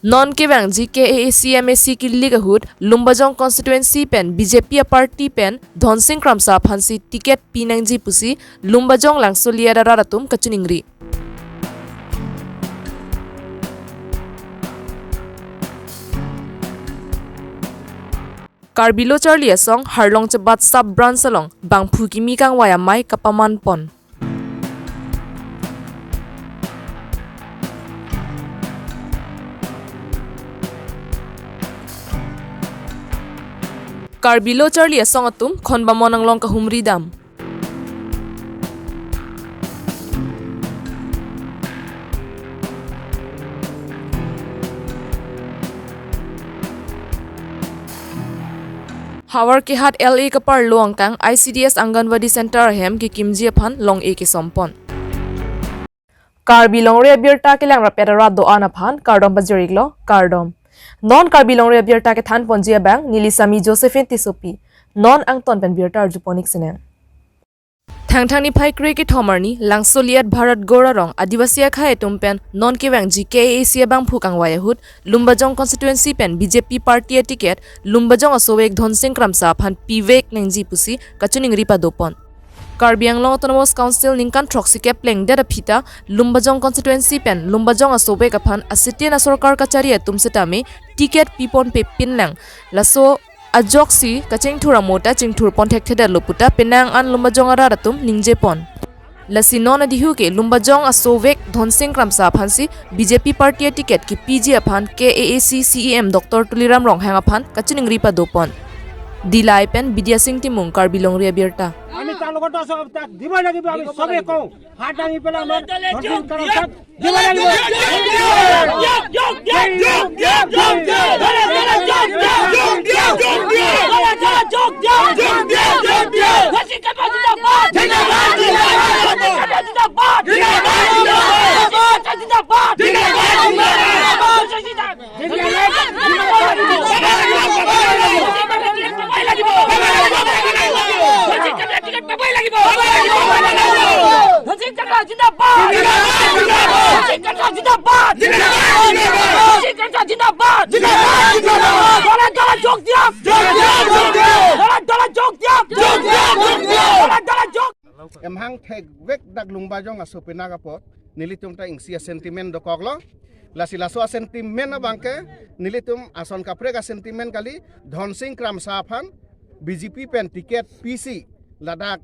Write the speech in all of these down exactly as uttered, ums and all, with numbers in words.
Non kevangji K A A C M A C kilik ahut Lumbajong constituency pen B J P a party pen Dhonsing Kramsa aphansi ticket pinangji pusi Lumbajong Langsoliet arat atum kachiningri. Karbi Lo Charli Asong Harlong Chebat Sub Branch along bangphu kimi kangvai amei kapaman pon. Karbi Lo Charli Asong atum Khonbamon anglong kahumri dam. Howraghat L A kaparlo angkang I C D S Anganwadi Center ahem kekimji aphan long-e kesompon. Karbi Longri Abirta kelang rapet arat do-an aphan kardom pajir-iklo, kardom. Non Karbi Longri Abirta kethan ponji abang neli Sami Josephine Tissopi. Non angton pen birta arjupon-ik sinang. Thangthang niphai kre-kethom arni Langsoliet Bharat Gaur arong Adivasi akhei atum pen non kevangji K A A C abangphu kangvai ahut Lumbajong constituency pen B J P party a ticket Lumbajong asovek Dhonsing Kramsa aphan pivek nangji pusi kachiningri padopon. Karbi Anglong Autonomous Council ningkan throksi keplengdet aphita Lumbajong constituency pen Lumbajong asovek aphan asitien asorkar kachari atum setame ticket piponpe pinlang. Laso ajoksi kachingthur amo ta chingthurpon thekthedetlo puta penang an Lumbajong arat atum ningjepon. Lasi non adihu ke Lumbajong asovek Dhonsing Kramsa aphansi B J P party a ticket kepiji aphan K A A C C E M Doctor Tuliram Ronghang aphan kachiningri padopon. Dilai pen Bidya Sing Timung, Karbi Longri Abirta. আমি তাৰ লগত আছো, তাক দিবই লাগিব, আমি সবে কওঁ। হাত দাঙি পেলাই আমাৰ ধনসিং কাৰামচাক দিব লাগিব। Emhang thekvek dak Lumbajong aso pinak apot nelitum ta isi a-sentiment dokoklo. Lasi laso a-sentiment abangke nelitum ason kaprek a-sentiment kali, Dhonsing Kramsa aphan B J P pen ticket pisi ladak,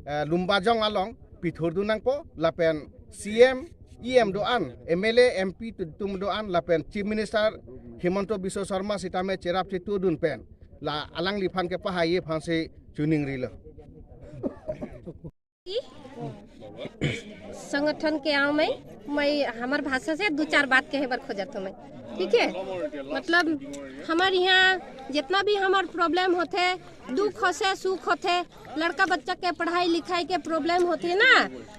eh, Lumbajong along pithurdun nangpo, lapen C M, E M do-an, M L A, M P tu-, tum do-an, lapen Chief Minister Himanta Biswa Sarma sitame cherap chetudun pen la alangliphan kepahai aphansi chiningrilo. संगठन के आव में मैं हमार भाषा से दो चार बात कहे बर खोजत हूँ मैं, ठीक है? मतलब हमारे यहाँ जितना भी हमार प्रॉब्लम होते, दुख होते, सुख होते, लड़का बच्चा के पढ़ाई लिखाई के प्रॉब्लम होते ना,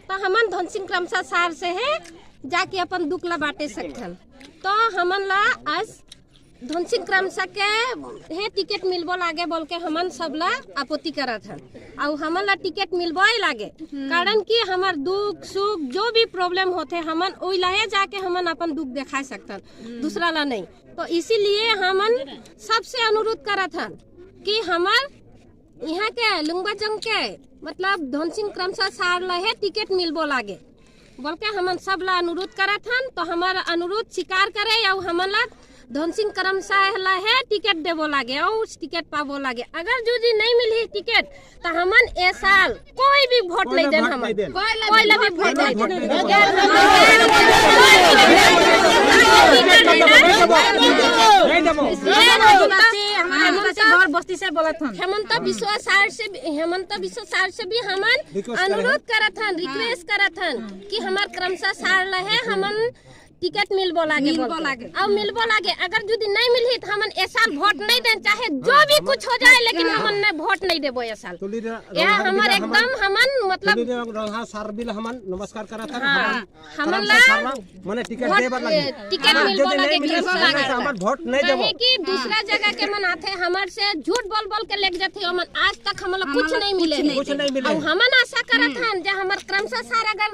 तो हमन धनसिंग क्रमशः सार से है जाके अपन दुख ला बांटे सकथन। तो हमन ला आज धनसिंग क्रमशः के हे टिकट मिलबो लागे बोल के हमन सब ला आपत्ति करत हन। अउ हमन ला टिकट मिलबो ही लागे, हम्म। कारण कि हमर दुख सुख जो भी प्रॉब्लम होते, हमन ओई ला हे जाके हमन अपन दुख दिखा सकथन, हम्म। दूसरा ला नहीं। तो इसीलिए हमन सबसे अनुरोध करत हन कि हमर यहाँ के लुम्बाजंग के मतलब धनसिंग क्रमशः सार ला हे टिकट मिलबो लागे बोल के हमन सब ला अनुरोध करत हन। तो हमर अनुरोध स्वीकार करे अउ हमन ला धनसिंग क्रमशः ला हे टिकट देबो लागे अउ टिकट पाबो लागे। अगर जो जी नहीं मिली टिकट तो हमन ए साल कोई भी वोट कोई नहीं ला देन वोट हमन। नहीं देन। कोई ला भी वोट नहीं देन। नहीं देबो। ये आदिवासी, हमारे आदिवासी घर बस्ती से बोलत हन। हेमंत बिस्वा सार से भी, हेमंत बिस्वा सार से भी हमन रिक्वेस्ट करत हन। अनुरोध करत हन, हाँ। रिक्वेस्ट करत हन हाँ। कि हमार क्रमशः सार ला हे हमन टिकट मिलबो लागे मिलबो बोल के। लागे। अब मिलबो लागे, अगर यदि नहीं मिलही तो हमन ए साल वोट नहीं देन, चाहे जो भी कुछ हो जाए, लेकिन हाँ। हमन ने वोट नहीं देबो ए साल। तुली रे-, यह रंगहा हमर बिला हमन, एकदम हमन मतलब तुली रे-, रंगहा सार बिला हमन नमस्कार करत हन, हाँ। हमन हमन ला सार ला, माने टिकट वोट, देबर लागे। ए, टिकट हाँ, मिलबो यदि लागे, नहीं मिलही, मिलबो लागे। हमन वोट नहीं देबो। काहे कि दूसरा जगह के मन आथे, हमर से झूठ बोल बोल के लेके जाथे, हमन आज तक हमन ला हमन कुछ ला नहीं कुछ मिले। नहीं कुछ नहीं मिले। अब हमन आशा करत हम्म। हन जे हमर क्रमशः सार अगर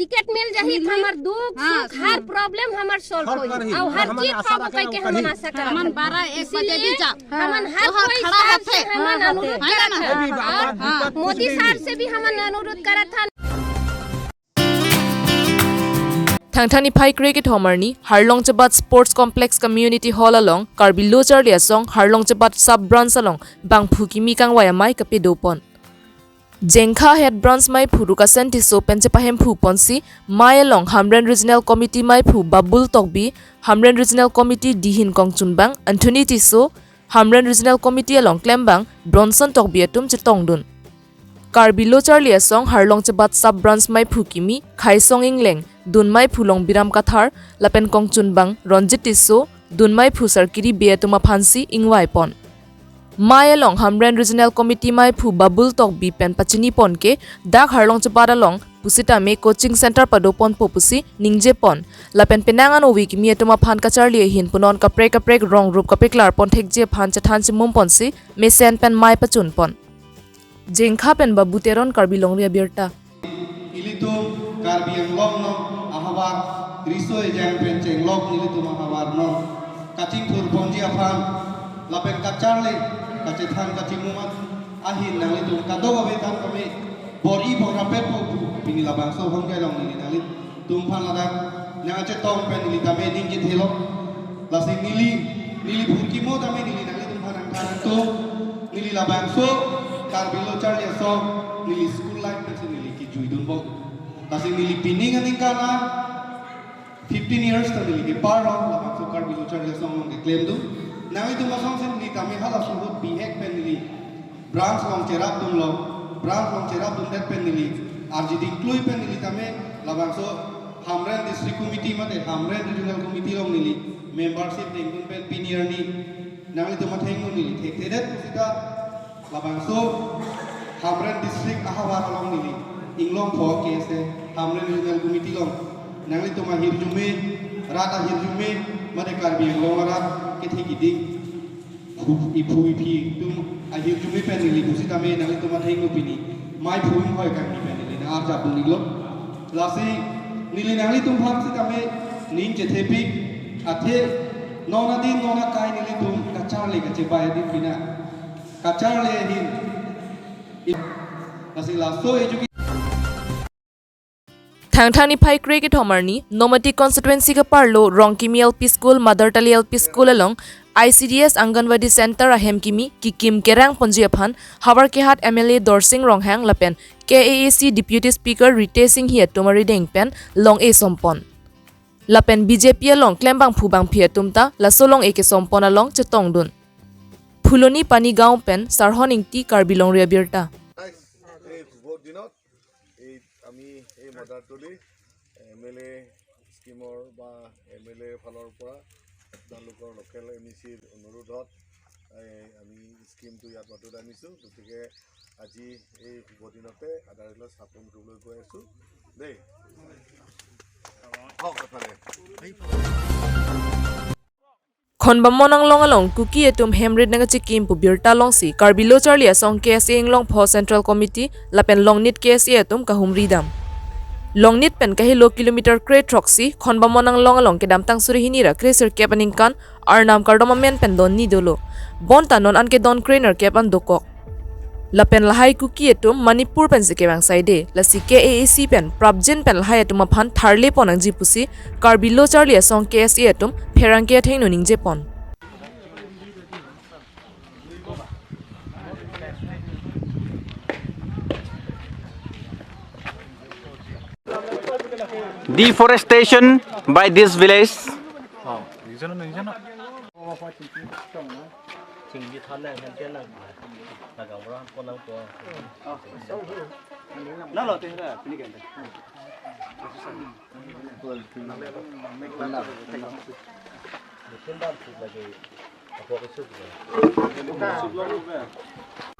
टिकट मिल जाही तो हमार दुख, हाँ, सुख, हर प्रॉब्लम हमार सॉल्व होई। और हर चीज पाबो कह के हमन आशा करत हन। हमन बारह एक बजे भी जा। हमन हर कोई हिसाब से हमन अनुरोध करत हन। मोदी सर से भी हमन अनुरोध करत हन। Thangthang niphai kre kethom arni Harlong Chebat Sports Complex Community Hall along Karbi Lo Charli Asong Harlong Chebat Sub Branch along bangphu kimi kangvai amei kapedopon. Jengkha Head Branch meiphu Rukasen Tisso pen chepahemphu ponsi mei along Hamren Regional Committee meiphu Babul Tokbi, Hamren Regional Committee dihin kongchunbang Anthony Tisso, Hamren Regional Committee along klembang Bronson Tokbi atum chetongdun. Karbi Lo Charli Asong Harlong Chebat Sub Branch meiphu kimi Khaisong Ingleng, dun meiphu Longbiram Kathar, lapen kongchunbang Ronjit Tisso, dun meiphu Sarkiri Bey atum aphansi ingvaipon. Mei along Hamren Regional Committee meiphu Babul Tokbi pen pachinipon ke dak Harlong Chebat along pusitame coaching center padoponpo pusi ningjepon. Lapen penang an ove kimi atum aphan kacharli ahin punon kaprek kaprek rong rup kapeklarpon thekji aphan chethan chimumponsi mesen pen mei pachunpon. Jengkha pen Babu Teron, Karbi Longri Abirta. Ilitum Karbi Anglong non ahavar riso ejang pen chenglok nelitum ahavar non kachingthurponji aphan lapen kacharli kachethan kachimum ahin nanglitum kadokave tame bor-i bor-rapetpo pu pini labangso ahormu along neli nanglitum aphan ladak nangchetong pen neli tame ning kethelo. Lasi neli, neli phurkimo tame neli nanglitum aphan nangthan nangtum. Neli labangso Karbi Lo Charli Asong neli school life pensi neli kijuidunbom. Lasi neli pining aningkan an fifteen years ta neli kepar lo labangso Karbi Lo Charli Asong along keklemdun. Nanglitum asonsi neli tame halaso ahut bihek pen neli branch along cherapdunlo, branch along cherapdundet pen neli arjiding klui pen neli tame labangso Hamren District Committee mate Hamren Regional Committee along neli membership dengdun pen pini arni nanglitum athengno neli thekthedet pusita labangso Hamren District ahavar along neli inglongpo ke ase Hamren Regional Committee along nanglitum ahirjume, rat ahirjume mate Karbi Anglong arat kethe kiding iphu iphi atum ahirjume pen neli pusitame nanglitum athengno pini mei phu inghoi kangni pen neli nang-arjapdun-iklo. Lasi neli nanglitum aphan sitame ning chethepik, athe non adin non akai nelitum kacharli kachebai adin pina kacharli ahin. Lasi laso education Thangthang niphai kre kethom arni Nomati constituency kaparlo Rongkimi L P School, Mother Tali L P School along I C D S Anganwadi Center ahem kimi kikim kerangponji aphan Howraghat M L A Dorsing Ronghang lapen K A A C Deputy Speaker Ritesh Enghi atum arideng pen long-e sompon. Lapen B J P along klembangphu bangphi atum ta laso long-e kesompon along chetongdun. Phuloni Panigaon pen Sarhon Ingti, Karbi Longri Abirta. এই শুভ দিনত এই আমি এই মাদাৰ তলি M L এ স্কিমৰ বা M L এ ফালৰ পৰা আপোনালোকৰ লোকেল এম ই চিৰ অনুৰোধত এই আমি স্কিমটো ইয়াত মাতত আনিছোঁ। গতিকে আজি এই শুভ দিনতে আধাৰ শিলা স্থাপন কৰিবলৈ গৈ আছোঁ দেই। হওক, এফালে। Khonbamon Anglong along Kuki atum hemrit nangkachikim pu birta longsi Karbi Lo Charli Asong K S A Inglongpho Central Committee lapen Longnit K S A atum kahumri dam. Longnit pen kahelo kilometer kre throksi Khonbamon Anglong along kedamtang suri hini ra kre sirkep aningkan Arnam kardom amen pen don ni dolo. Bonta non an ke don kre nerkep an dokok. Lapen lahai Kuki atum Manipur pensi kevang saide, lasi K A A C pen prapjin pen lahai atum aphan tharlepon nangji pusi Karbi Lo Charli Asong K S A atum pherangke athengno ningjepon. Deforestation by this village.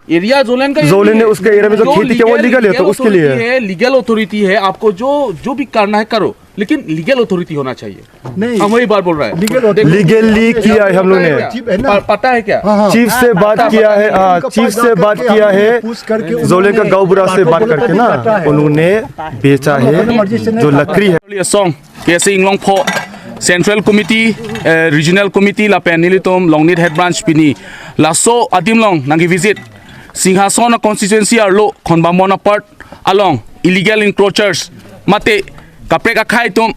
Area Jolen का ये जोलन नहीं है, है। उसके एरिया में जो जो खेती किया वो लीगल, लीगल है, तो लीगल उसके लिए अथॉरिटी है। है, लीगल अथॉरिटी है, आपको जो, जो भी करना है करो। लेकिन लीगल अथॉरिटी होना चाहिए। नहीं। हम वही बात बोल रहा है। लीगल अथॉरिटी लीगली किया है हम लोग ने। चीफ है ना? प- पता है क्या? चीफ से बात किया है, हाँ, चीफ से बात किया है। जोले का गाँव बुरा से बात करके ना, उन्होंने बेचा है जो लकड़ी है। Asong, K S A Inglongpho, Central Committee, eh, Regional Committee, lapen nelitum Longnit Head Branch pini laso adim along nangke visit Singhason constituency arlo Khonbamon apart along illegal encroachers mate kaprek akhei atum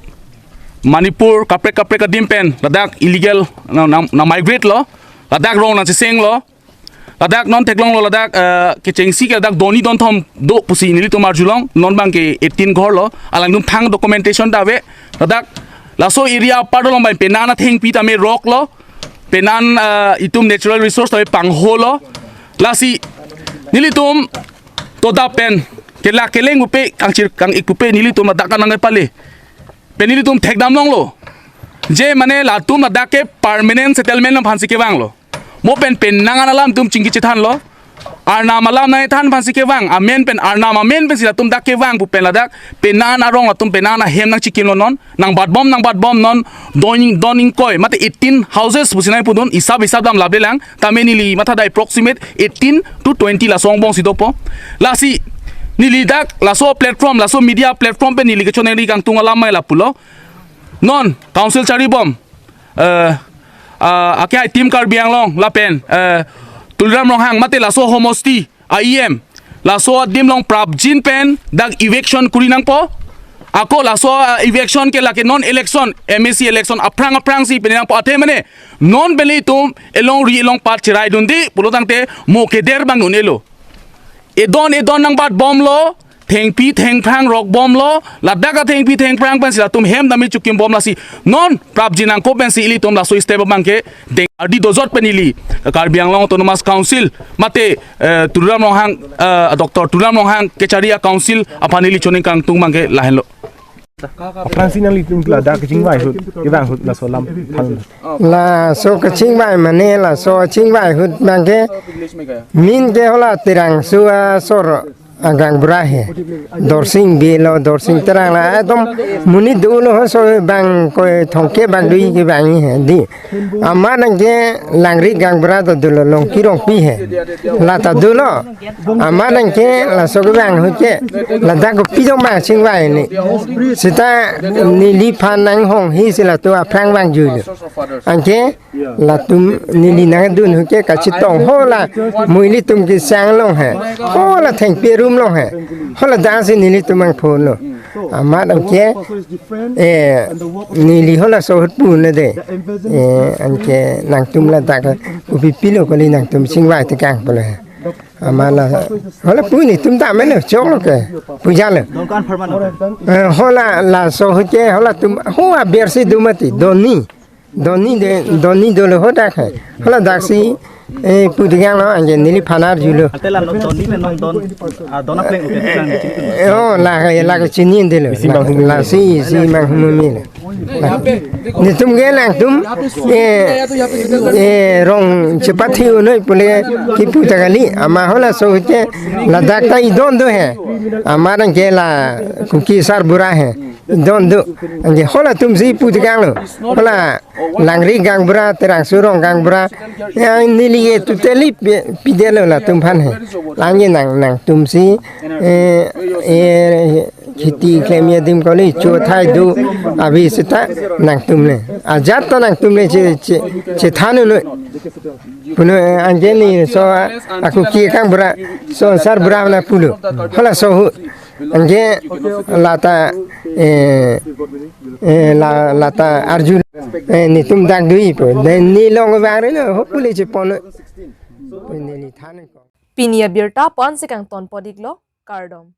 Manipur kaprek kaprek adim pen ladak illegal na, na, na migrate lo, ladak rong nangchesenglo, ladak non theklonglo, ladak eh, kechengsi ke ladak doni donthom do pusi nelitum arjulong, non abangke eighteen ghor lo, alangtum thang documentation ta ave, ladak laso area apart along abang penan athengpi tame rok lo, penan eh, itum natural resource tame pangho lo, lasi nelitum toda pen kelak keleng pupe kangchir kang-ik pupe nelitum ladak kanang pale. Pen nelitum thekdam longlo. Je mane latum ladak ke permanent settlement aphansi kevanglo. Mo pen penang an alam atum chingki chethanlo. Arnam alam nangthan aphansi kevang. Amen pen Arnam amen pensi latum dak kevang pu pen ladak penan arong latum penan ahem nangchikimlo non. Nangbatbom nangbatbom non. Don don ingkoi mate eighteen houses pusi nangpudun, isap isap dam labelang. Tame neli mathadai approximate eighteen to twenty laso angbong si dopo. Lasi neli dak laso platform, laso media platform pen neli kechoneri kangtung alam mai lapulo. Non council charibom, eh, ah, akhei Team Karbi Anglong lapen eh, Tuliram Ronghang mate laso homosti a E M laso adim along prapjin pen dak eviction kuri nangpo. Ako laso ah, eviction ke lake non election M A C election aphrang aphrangsi pini nangpo, athe mane non pen ilitum elongri elongpat cherai dunde pulo tangte mo keder abang un-elo. Edon edon nangbatbomlo, thengpi thengphrang rokbomlo, ladak athengpi thengphrang pensi latum hem tame chikimbom, lasi non prapjin nangkok pensi ilitum laso step abangke deng ardi dojot pen ili Karbi Anglong Autonomous Council mate eh, Tuliram Ronghang, eh, Doctor Tuliram Ronghang kechari a-council aphan ili choning kangtung abangke lahenlo. Aphrangsi nanglitum ladak kachingvai ahut, kevang ahut laso alam aphan. Laso kachingvai mane laso kachingvai ahut abangke min ke hala Terangso asor agaonbura he. Dorsing Bey lo, Dorsing Terang la, ekdom monit dolo, halaso abang koi thongke abang dui kevang he dei. Amat nangke Langri gaonbura ta dolo, Longki Rongpi he. La ta dolo. Amat nangke laso kevang ahut ke ladak kopi doma chingvai ni. Seta neliphan nanghong hisi latum aphrang vangjuilo. Anke latum neli nangdun ahut ke kachetong hala mo ilitum kesang along he. Hala thengpi arum along he. Hala dasi nelitum nangphonlo. Amat anke eh neli halaso ahut pune dei. Eh anke nangtum ladak kopi pilo kali nangtum chingvai tekang pulo he. Amat la hala pu netum ta mene choklo ke. Pujalo. Eh hala laso ahut ke halatum ho abersi do mati doni. Doni de, doni dolo hadak he. Hala daksi eh pu tekanglo, anke neliphan arjulo. Ante la non doni le non don, ah, don apleng oke tu kan chini tu. Eh, oh, la ke la ke chini delo. Isi bang hum. Lasi isi bang hum mil. Netum ke nangtum eh eh rong chepathu noi pule kipu ta kali, amat halaso ahut ke ladak ta idon do he. Amat anke la Kuki sarbura he. Idon do. Anke halatumsi pu tekanglo. Hala Langri gaonbura, Terangso arong gaonbura. Ya neli ke totally pi- pidetlo latum aphan he. Lake nang nangtumsi eh eh kheti klemji adim kali chothai do abi seta nangtum le. Ajat ta nangtum le che che chethan noi. Puno eh, anke neli so a- a Kuki gaonbura, so sarbura na pulo. Halaso ahut. Anke la ta eh eh la la ta arju eh netum dak dui po. Dei neli long vangre lo, hopefully chepon. Neli than ko. Pini abirta pu-ansi kangtonpo iklo, kardom.